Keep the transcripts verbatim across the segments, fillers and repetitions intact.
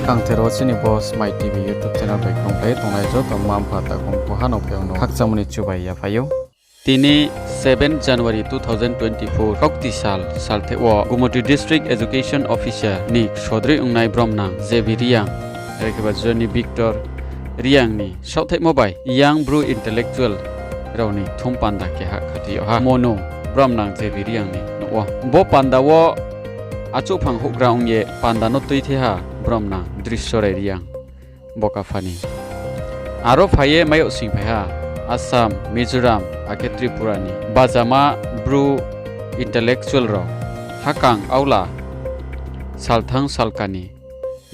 Kangthero chini bo Smai T V YouTube channel bai kongkhlai tongnai joto mma mpha takhu mkhu ha no phaiyong no khakchangmo ni chubai yaphai ou. Tini seven January two thousand twenty-four, Kaukti sal, saltheh wo Gumoti District Education Officer ni sodroi ongnai bromnang J B Reang, are khe ba Johnny Victor Reang ni saohthaihmo bai Young Bru Intellectual rao ni thum panda keha khathoi yag ha. Monu bromnang J B Reang ni nouh wo. Bo panda wo achouhphang houhgra ong ye panda no tuithei ha bromnang Drisyorai Reang Bokapha ni. Aro phai ye mai yag singphai ha Assam, Mizoram, akhe Tripura ni bajama Bru intellectual rao, hakang aola, salthang salka ni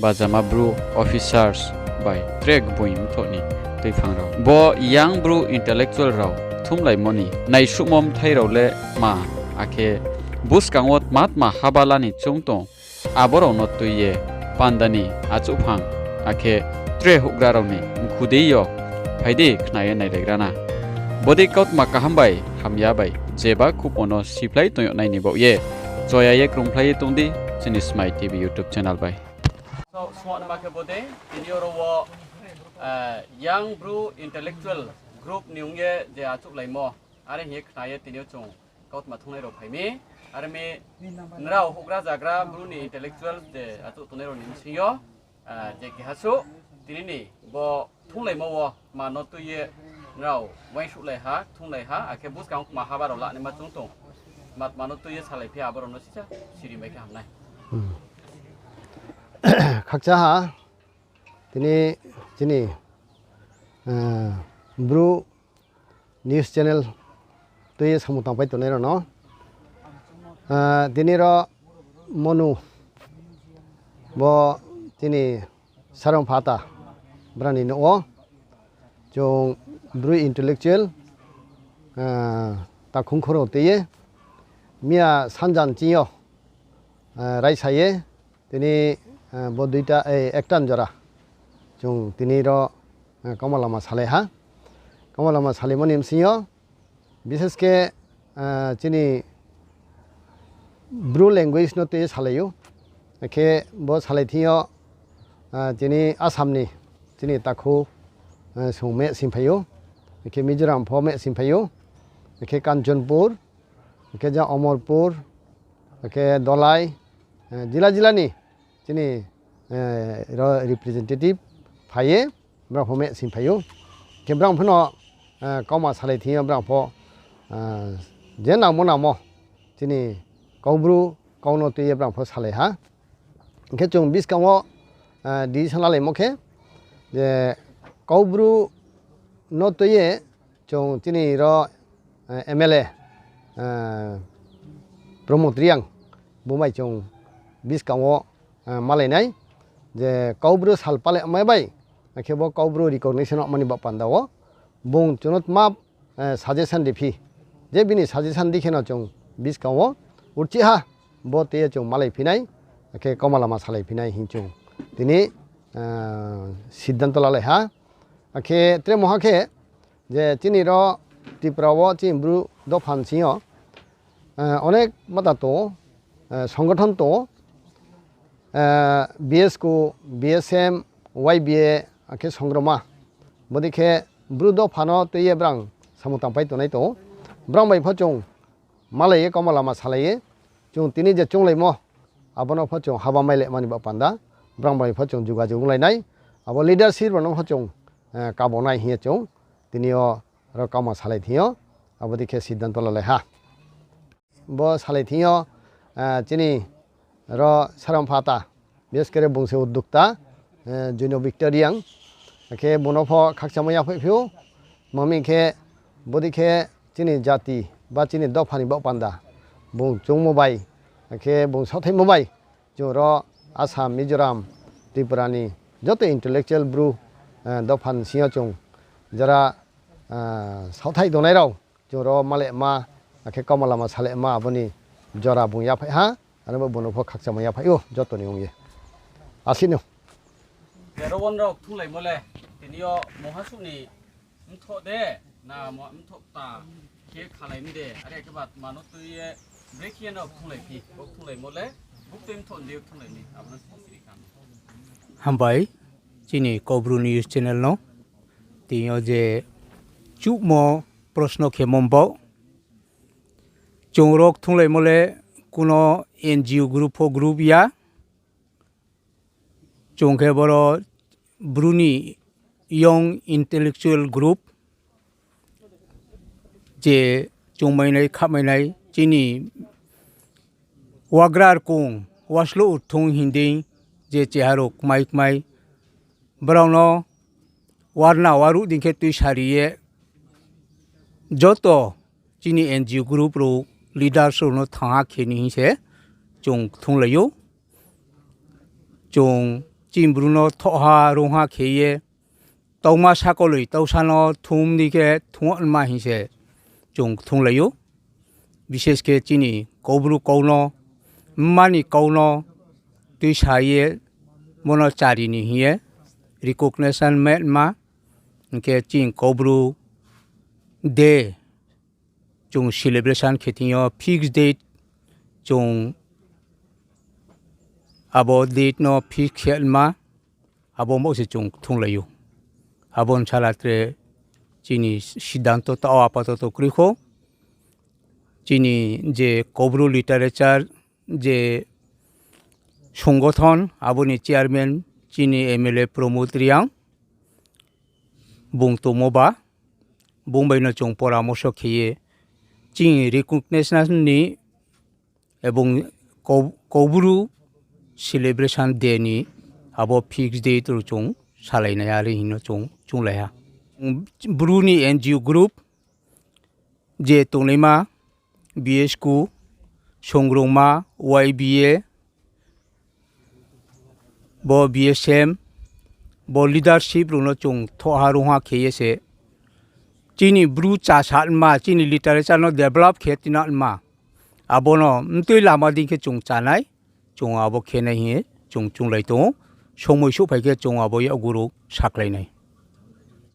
bajama Bru officers bai tre gboi mthoh ni tuiphang rao. Bo Young Bru intellectual rao thumlaimo ni naisuhmo bthai rao le tma, akhe buskang wo tma tma haba la ni choung tong, abo rao no tui ye panda ni achouhphang, akhe tre houhgra rao ni mkhu dei yo phai di khna ye nailaigra na. Bodei kautma kaham bai hamya bai jeba khupo no siphlai tong yag nai ni baoh ye choya ye krungphlai ye tong di chini Smai T V YouTube channel bai. Songma khe bodei, tini yo ro wo, eh, Young Bru Intellectual Group ni ong ye je achouhlaimo, are hing ye khna ye tini yo chung kautma thungnai rao phai mi. Are mi nrao houhgra zagra Bru ni intellectual je achouh tongnai rao ni bsing yo, eh, je keha suh, tini ni bo thunglaimo wo tma no tui ye nrao uaingsouhlai ha, thunglai ha, akhe buskang wo tma haba rao lanaima choung tong, tma tma no tui ye salaiphi ha, abo rao no sisa siri mai khe ham nai. Khakchang ha, tini chini, eh, Bru News Channel tui ye samung tangpai tongnai rao no. Eh, tini ro monu bo chini Sarong Phata brao ni nouh wo chung Bru intellectual, eh, takhu mkhu rao tui ye miya sanja ni ching yo, eh, raisa ye tini, eh, bo duita, eh, ekta ni jora chung tini ro, eh, kauma lama salai ha. Kauma lama salaimo ni bsing yo, bises khe, eh, chini Bru language no tui ye salai ou. Akhe bo salai thing yo, eh, tini Assam ni, chini takhu, eh, sung meh singphai ou. Akhe Mizoram pho meh singphai ou. Akhe Kanchanpur, akhe jang Amarpur, akhe Dhalai, eh, jila jila ni chini, eh, ro representative phai ye, brao pho meh singphai ou. Khe brao pho no, eh, kauma salai thing yo brao pho, eh, je nangmo nangmo chini Kaubru kau no tui ye brao pho salai ha. Hing khe chung buskang wo, eh, decision lalaimo khe, je Kaubru no tui ye chung chini ro, eh, M L A, eh, Pramod Reang, bung bai chung buskang wo, eh, malai nai, je Kaubru sal palaimai bai, akhe bo Kaubru recognition ongmani baoh panda wo, bung chung no tma, eh, suggestion riphi, je bini suggestion dei khe no chung buskang wo urchih ha, bo tui ye chung malaiphi nai, akhe kauma lama salaiphi nai hing chung tini, eh, siddhanto lalai ha. Akhe tre mungha khe, je chini ro Tripura wo chini Bru dopha ni sing yo, eh, onek mata tong ou, eh, songothon tong ou, eh, B S K, B S M, Y B A, akhe Songroma. Bodei khe Bru dopha no tui ye brang samung tangpai tongnai tong ou. Brang bai pho chung malai ye, kauma lama salai ye, chung tini je chounglaimo, abo no pho chung haba mailaimani baoh panda, brang bai pho chung jogajog onglai nai, abo leadership rao no pho chung, eh, kabo nai hing ye chung tini yo ro kauma salai thing yo, abo dei khe siddhanto lalai ha. Bo salai thing yo, eh, chini ro Sarong Phata, bises khe bung se uddokta, eh, Joino Victor Reang, akhe bung no pho khakchangmo yaphaih phi ou, tma hing khe, bodei khe chini jati ba chini dopha ni baoh panda, bung choungmo bai, akhe bung saohthaihmo bai, chung ro Assam, Mizoram, Tripura ni joto intellectual Bru, eh, dopha ni sing yo chung jora, eh, saohthaih tongnai rao, chung ro malaima, akhe kauma lama salaima, abo ni jora bung yaphaih ha, aro bo bung no pho khakchangmo yaphaih ou, joto ni ong ye. Asi no. Je ro wo nrao kthunglaimo le, tini yo mungha suh ni mthoh de, na mo mthoh kta khe khalai mi de, are khe ba tma no tui ye, brekhe ye nrao kthunglaiphi, bo kthunglaimo le, buktui mthoh ni dei yo kthunglai mi, abo no siri kha. Hambai, chini Kaubru News channel no. Tini yo je chuhmo prosno khemo baoh. Chung rao kthunglaimo le kuno N G O group pho group ya. Chung khe boro Bru ni young intellectual group, je chungmainai, khamainai, chini wagra rkong, waslo urthung hing dei, je cheha rao kmai kmai, brao no warna waruh dei khe tuisari ye, joto chini N G O group rao, leaders rao no thanngha khe ni hing se chung kthunglai ou. Chung chini Bru no thohha rungha khe ye, tauma sakoloi tausa no thum di khe thungma hing se chung kthunglai ou. Bises khe chini Kaubru kau no, mma ni kau no tuisa ye, bo no chari ni hing ye recognition ma ma, hing khe chini Kaubru day chung celebration khe thing yo fix date, chung abo date no fix khe ma, abo baoh se chung kthunglai ou. Abo ni sala tre chini siddhanto tao apatoto kroi kho. Chini je Kaubru literature je songothon, abo ni chairman chini M L A Pramod Reang, bung tongmo ba, bung bai no chung poramorso khe ye, chini recognition ni ebong Kau-, Kaubru celebration day ni abo fix date rao chung salai nai, are hing no chung chunglai ha. Bru ni N G O group je tongnaima B S K, Songrongma, Y B A, bo B S M, bo leadership rao no chung thohha rungha khe ye se chini Bru chasa nma, chini literature no develop khe tina nma, abo no mtui lama dei khe chung chá nai, chung abo khe nai hing ye chung chunglai tong ou. Somoi souhphai khe chung abo yakgu rao sakhlai nai.